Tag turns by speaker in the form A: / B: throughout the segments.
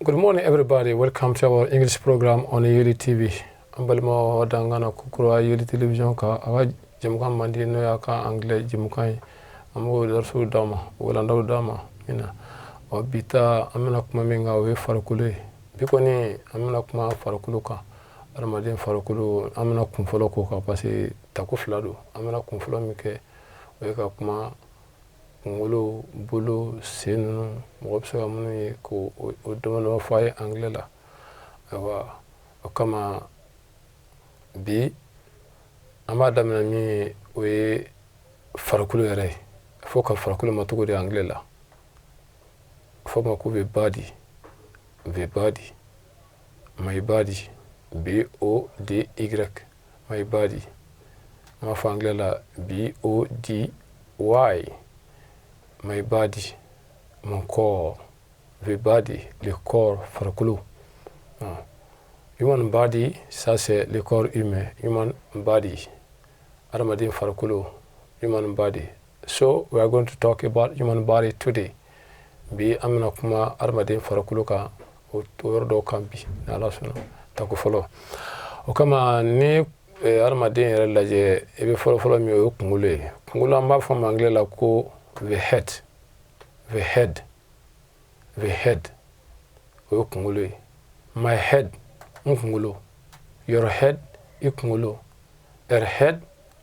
A: Good morning, everybody. Welcome to our English program on Yeli TV. An balimaw dangana kukura Yeli Television ka a ka jɛmukan mandi, n'o y'a ka anglais jɛmukan ye. An b'o darisiw d'a ma, walandaw d'a ma min na. Ɔ, bi ta, an bɛna kuma min kan, o ye farikolo ye. Bi kɔni, an bɛna kuma farikolo kan, adamaden farikolo. An bɛna kun fɔlɔ k'o kan parce que tako fila don. An bɛna kun fɔlɔ min kɛ, o ye ka kuma kunkolo, bolo, sen ninnu, mɔgɔ bɛ se ka minnu ye, k'o o dama dama fɔ a ye anglais la. Ayiwa, o kama bi an b'a daminɛ min ye, o ye farikolo yɛrɛ ye. Fo ka farikolo ma cogo di anglais la? A fɔ ma ko the body, the body, my body, B O D Y, my body. An b'a fɔ anglais la B O D Y, my body, mon corps, the body, le corps, farikolo. Human body, ça c'est le corps humain. Human body, adamaden farikolo, human body. So we are going to talk about human body today. Bi, an bɛna kuma adamaden farikolo kan, o yɔrɔ dɔw kan bi, ni Ala sɔnna, tako fɔlɔ. O kama, ni adamaden yɛrɛ lajɛ, i bɛ fɔlɔfɔlɔ min ye, o ye kunkolo ye. Kunkolo, an b'a fɔ ma anglais la ko the head, the head, the head. O ye kunkolo ye. My head, n kunkolo. Your head, i kunkolo. Her head,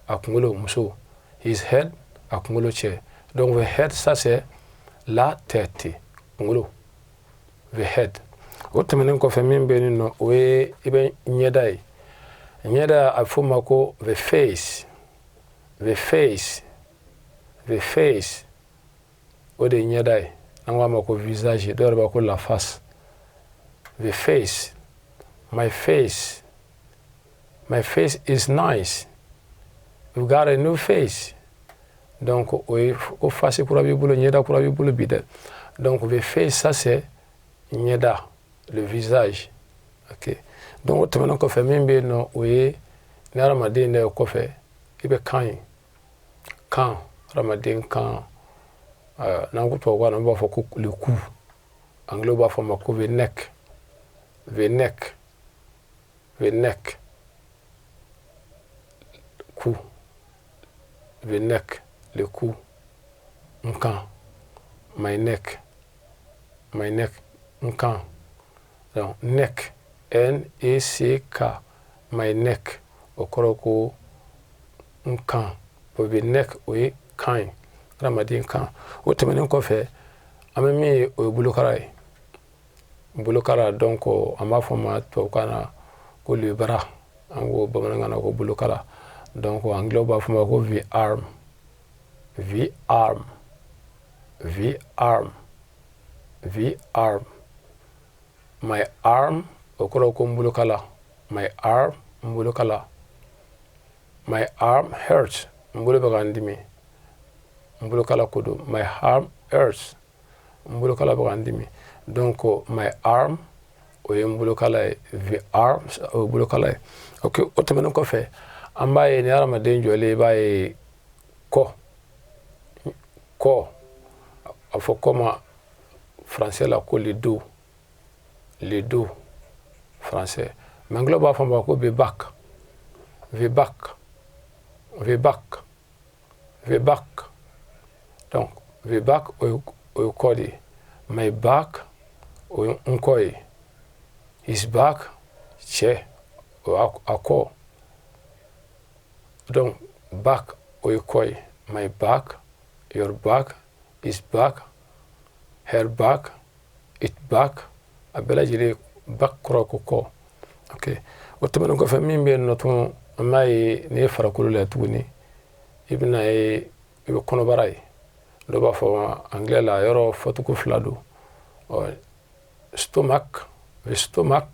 A: a kunkolo, muso. His head, a kunkolo, cɛ. Donc the head, ça c'est la tête, kunkolo, the head. O tɛmɛnen kɔfɛ, min bɛ yen nɔ, o ye i bɛ ɲɛda ye. Ɲɛda, a bɛ f'o ma ko the face, the face, the face. O de ye ɲɛda ye. An k'a ma ko visage, dɔw yɛrɛ b'a ko la face, the face. My face, my face is nice, you got a new face. Donc o ye ko face kura b'i bolo, ɲɛda kura b'i bolo bi dɛ. Donc the face, ça c'est ɲɛda, le visage. Ok, donc o tɛmɛnen kɔfɛ, min bɛ yen nɔ, o ye ni hadamaden yɛrɛ kɔfɛ, i bɛ kan ye. Kan, hadamaden kan, n'an ko tubabukan na, an b'a fɔ ko le cou. Anglais b'a fɔ ma ko the neck, the neck, the neck, cou, the neck, le cou, n kan, my neck, my neck, n kan. Donc neck, N E C K, my neck, o kɔrɔ ko n kan. O bɛ neck, o ye kan ye, hadamaden kan. O tɛmɛnen kɔfɛ, an bɛ min ye, o ye bolokara ye. Bolokara, donc an b'a fɔ ma tubabukan na ko le bras, an ko bamanankan na ko bolokara. Donc anglais b'a fɔ ma ko the arm, the arm, the arm, the arm. My arm, o kɔrɔ ko n bolokala. My arm, n bolokala. My arm hurts, n bolo bɛ ka n dimi, n bolokala ko don. My arm hurts, n bolokala bɛ ka n dimi. Donc my arm, o ye n bolokala ye. The arm, o ye bolokala ye. Ok, o tɛmɛnen kɔfɛ, an b'a ye ni hadamaden jɔlen, i b'a ye kɔ, kɔ, a fɔ kɔ ma français la ko le dos, le dos français, mais anglais b'a fɔ ma ko the back, the back, the back, the back. Donc the back, o ye kɔ de ye. My back, o ye n kɔ ye. His back, cɛ, o a kɔ. Donc back, o ye kɔ ye. My back, your back, his back, her back, it back, a bɛɛ lajɛlen back kɔrɔ ko kɔ. Ok, o tɛmɛnen kɔfɛ, min bɛ yen nɔ tun, an b'a ye n'i ye farikolo lajɛ tuguni, i bɛna ye i bɛ kɔnɔbara ye. Dɔw b'a fɔ anglais la, yɔrɔ fɔcogo fila don. Ɔ, stomach, the stomach,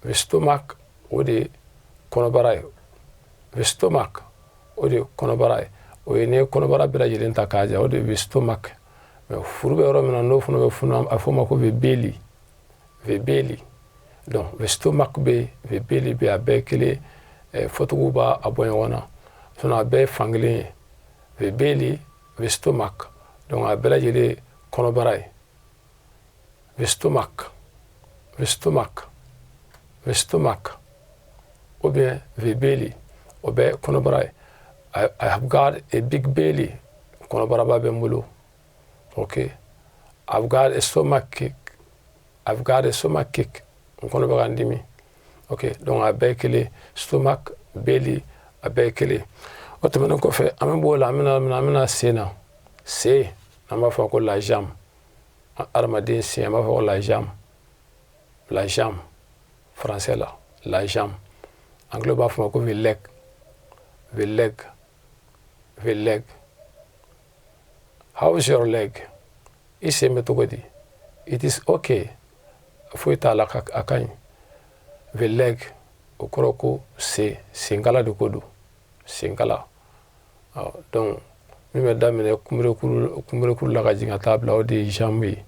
A: the stomach, o de ye kɔnɔbara ye. The stomach, o de ye kɔnɔbara ye. O ye n'i ye kɔnɔbara bɛɛ lajɛlen ta k'a jɛ, o de bɛ stomach. Mais furu bɛ yɔrɔ min na, n'o fana bɛ funu, a fɔ o ma ko the belly, the belly. Donc the stomach bɛ yen, the belly bɛ yen, a bɛɛ ye kelen. Fɔcogo b'a a bɔ ɲɔgɔn na, sinon a bɛɛ ye fankelen ye. The belly, the stomach, donc a bɛɛ lajɛlen kɔnɔbara ye, the stomach. The stomach, the stomach, ou bien the belly, o bɛ kɔnɔbara ye. I have got a big belly, kɔnɔbaraba bɛ n bolo. Ok, I've got a stomach ache, I've got a stomach ache, n kɔnɔ bɛ ka n dimi. Ok, donc a bɛɛ ye kelen, stomach, belly, a bɛɛ ye kelen. O tɛmɛnen kɔfɛ, an bɛ b'o la, an bɛna sen na. Sen, an b'a fɔ ko la jambe. Adamaden sen, an b'a fɔ ko la jambe, la jambe français la, la jambe. Anglais b'a fɔ ma ko the leg, the leg, the leg. How is your leg? I sen bɛ cogo di? It is okay, foyi t'a la, a ka ɲi. The leg, o kɔrɔ ko sen, senkala de ko don, senkala. Donc min bɛ daminɛ kunberekuru la ka jigin ka taa bila, o de ye jambe ye.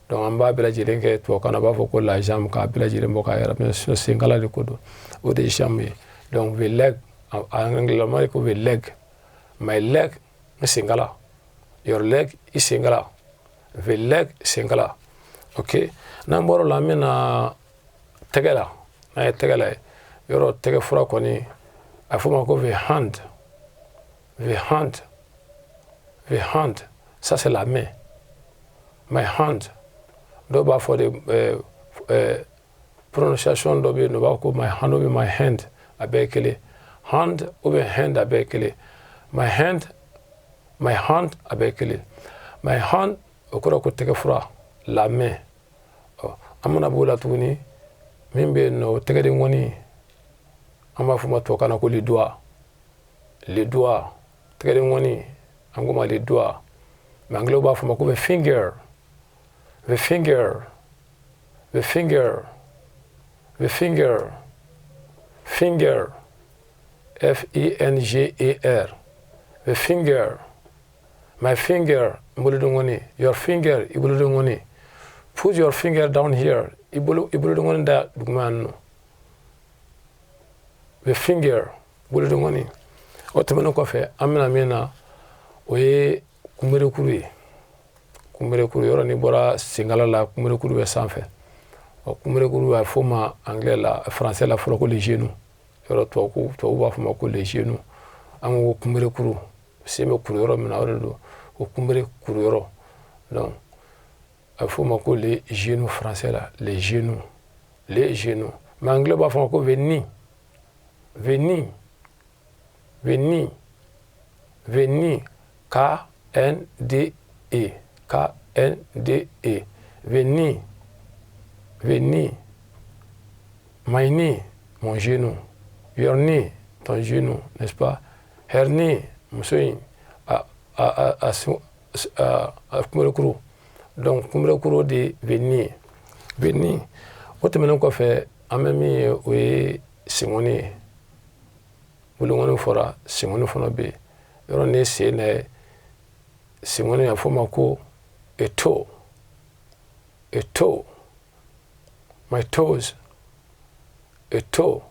A: Donc an b'a bɛɛ lajɛlen kɛ tubabukan na, a b'a fɔ ko la jambe, k'a bɛɛ lajɛlen bɔ k'a yɛrɛ, mais senkala de ko don, o de ye jambe ye. Donc the leg, en anglais ko the leg. My leg, n senkala. Your leg, i senkala. The leg, senkala. Ok, n'an bɔr'o la, an bɛna tɛgɛ la. N'an ye tɛgɛ la ye, yɔrɔ tɛgɛ fura kɔni, a fɔ ma ko the hand, the hand, the hand. Ça, c'est la main, my hand. Dɔw b'a fɔ de, prononciation dɔ bɛ yen nɔ, u b'a fɔ ko my hand ou bien my hand, a bɛɛ ye kelen. Hand ou bien hand, a bɛɛ ye kelen. My hand, my hand, a bɛɛ ye kelen. My hand, o kɔrɔ ko tɛgɛ fura, la main. Ɔ, an mana b'o la tuguni, min bɛ yen nɔ, o tɛgɛdenkɔni, an b'a fɔ o ma tubabukan na ko les doigts, les doigts. Tɛgɛdenkɔni, an ko ma les doigts, mais anglais b'a fɔ ma ko the finger, the finger, the finger, the finger, finger, F I N G E R, the finger. My finger, n bolodenkɔni. Your finger, i bolodenkɔni. Put your finger down here, i bolo, i bolodenkɔni da duguma yan nɔ. The finger, bolodenkɔni. O tɛmɛnen kɔfɛ, an bɛna min na, o ye kunberekuru ye. Kunberekuru, yɔrɔ n'i bɔra senkala la, kunberekuru bɛ sanfɛ. Ɔ, kunberekuru, a fɔ ma anglais la, français la fɔlɔ ko le genou. Yɔrɔ tubabu b'a fɔ ma ko le genou. An ko kunberekuru, sen bɛ kuru yɔrɔ min na, o de don ko kunbere kuru yɔrɔ. Donc a bɛ fɔ o ma ko le genou français la, le genou, le genou. Mais anglais b'a fɔ ma ko the knee, the knee, the knee, the knee, K N D E, K N D E, the knee, the knee. My knee, mon genou. Your knee, ton genou, n'est-ce pas? Her knee, muso in a kunberekuru. Donc kunberekuru de the knee, the knee. O tɛmɛnen kɔfɛ, an bɛ min ye, o ye senkɔni ye. Bolonkɔni fɔra, senkɔni fana bɛ yen. Yɔrɔ ni sen lajɛ, senkɔni, a fɔ o ma ko a toe, a toe, my toes, a toe.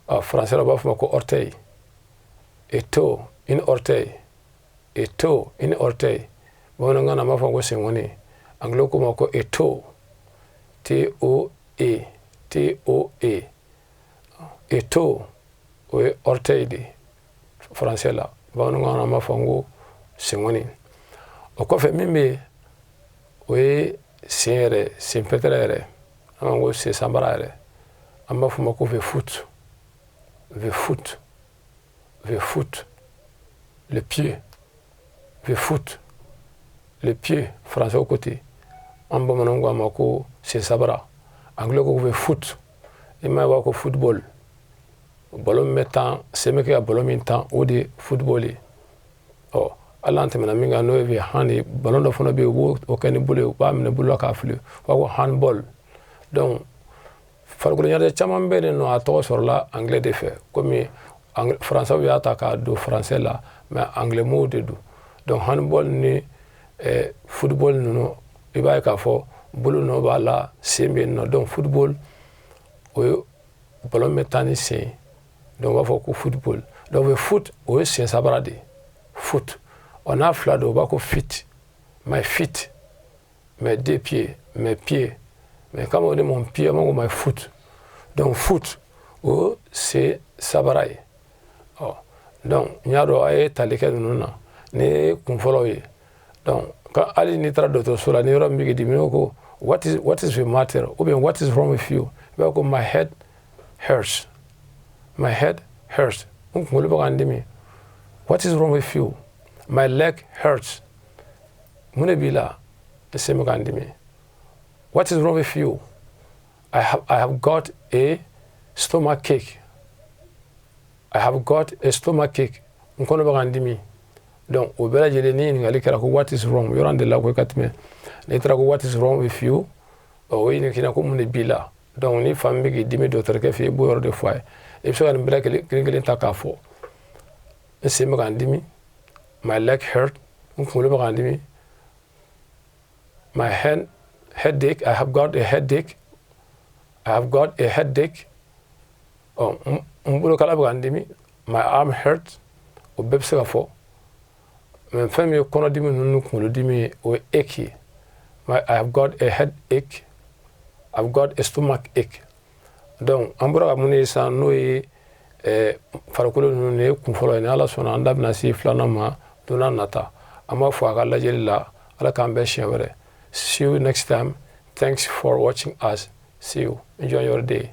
A: A français la, u b'a fɔ o ma ko orteil. A toe, une orteil, a toe, une orteil. Bamanankan na, an b'a fɔ ko senkɔni. Anglais ko ma ko a toe, T O E, T O E, a toe, o ye orteil de français la. Bamanankan na, an b'a fɔ ko senkɔni. O kɔfɛ, min bɛ yen, o ye sen yɛrɛ, sen pɛtɛrɛ yɛrɛ, an b'a ko sen sanbara yɛrɛ. An b'a fɔ o ma ko the foot, the foot, the foot, le pied, the foot, le pied. Français ko ten, an bamananw ko a ma ko sen sabara. Anglais ko the foot. I ma ye, b'a ko football, ballon min bɛ tan, sen bɛ kɛ ka ballon min tan, o de ye football ye. Ɔ, hali an tɛmɛna min kan, n'o ye hand ye, ballon dɔ fana bɛ yen, u b'o kɛ ni bolo ye, u b'a minɛ bolo la k'a fili, u b'a ko handball. Donc farikolo ɲɛnajɛ caman bɛ yen nɔ, a tɔgɔ sɔrɔla anglais de fɛ, komi français y'a ta k'a don français la, mais anglais mots de don. Donc handball ni football ninnu, i b'a ye k'a fɔ bolo nɔ b'a la, sen bɛ yen nɔ. Donc football, o ye ballon bɛ taa ni sen ye, donc u b'a fɔ ko football. Donc foot, o ye sen sabara de ye, foot. Ɔ, n'a fila don, u b'a ko feet, my feet, mes deux pieds, mes pieds. Mais quand on dit mon pied, on dit my foot. Donc foot, o c'est sabara ye. Ɔ, donc n y'a dɔn a ye tali kɛ ninnu na ni ye kun fɔlɔw ye. Donc hali n'i taara dɔgɔtɔrɔso la, ni yɔrɔ min bɛ k'i dimi, n'o ko What is the matter?" ou bien "What is wrong with you?" i b'a fɔ ko "My head hurts, my head hurts", n kunkolo bɛ ka n dimi. "What is wrong with you?" "My leg hurts." Mun de b'i la? N sen bɛ ka n dimi. "What is wrong with you?" I have got a stomach ache. I have got a stomach ache." N kɔnɔ bɛ ka n dimi. Donc o bɛɛ lajɛlen, ni ɲininkali kɛra ko "What is wrong?", yɔrɔ de la ko ka tɛmɛ n'i taara ko "What is wrong with you?", o ye ɲininka ko mun de b'i la. Donc ni fan min bɛ k'i dimi dɔgɔtɔrɔkɛ fɛ yen, i b'o yɔrɔ de fɔ a ye. I bɛ se ka nin bɛɛ kelen kelen ta k'a fɔ: n sen bɛ ka n dimi, my leg hurt, n kunkolo bɛ ka n dimi, my headache, I have got a headache, I have got a headache. Ɔ, n bolokala bɛ ka n dimi, my arm hurt. O bɛɛ bɛ se ka fɔ. Mais fɛn min ye kɔnɔdimi ninnu ni kunkolodimi ye, o ye ache ye. I have got a headache, I've got a stomach ache. Donc an bɔra ka mun ye sisan, n'o ye farikolo ninnu, nin ye kun fɔlɔ ye. Ni Ala sɔnna, an da bɛna se filanan ma don n'a nata. An b'a fɔ a ka lajɛli la. Ala k'an bɛn siɲɛ wɛrɛ. See you next time. Thanks for watching us. See you. Enjoy your day.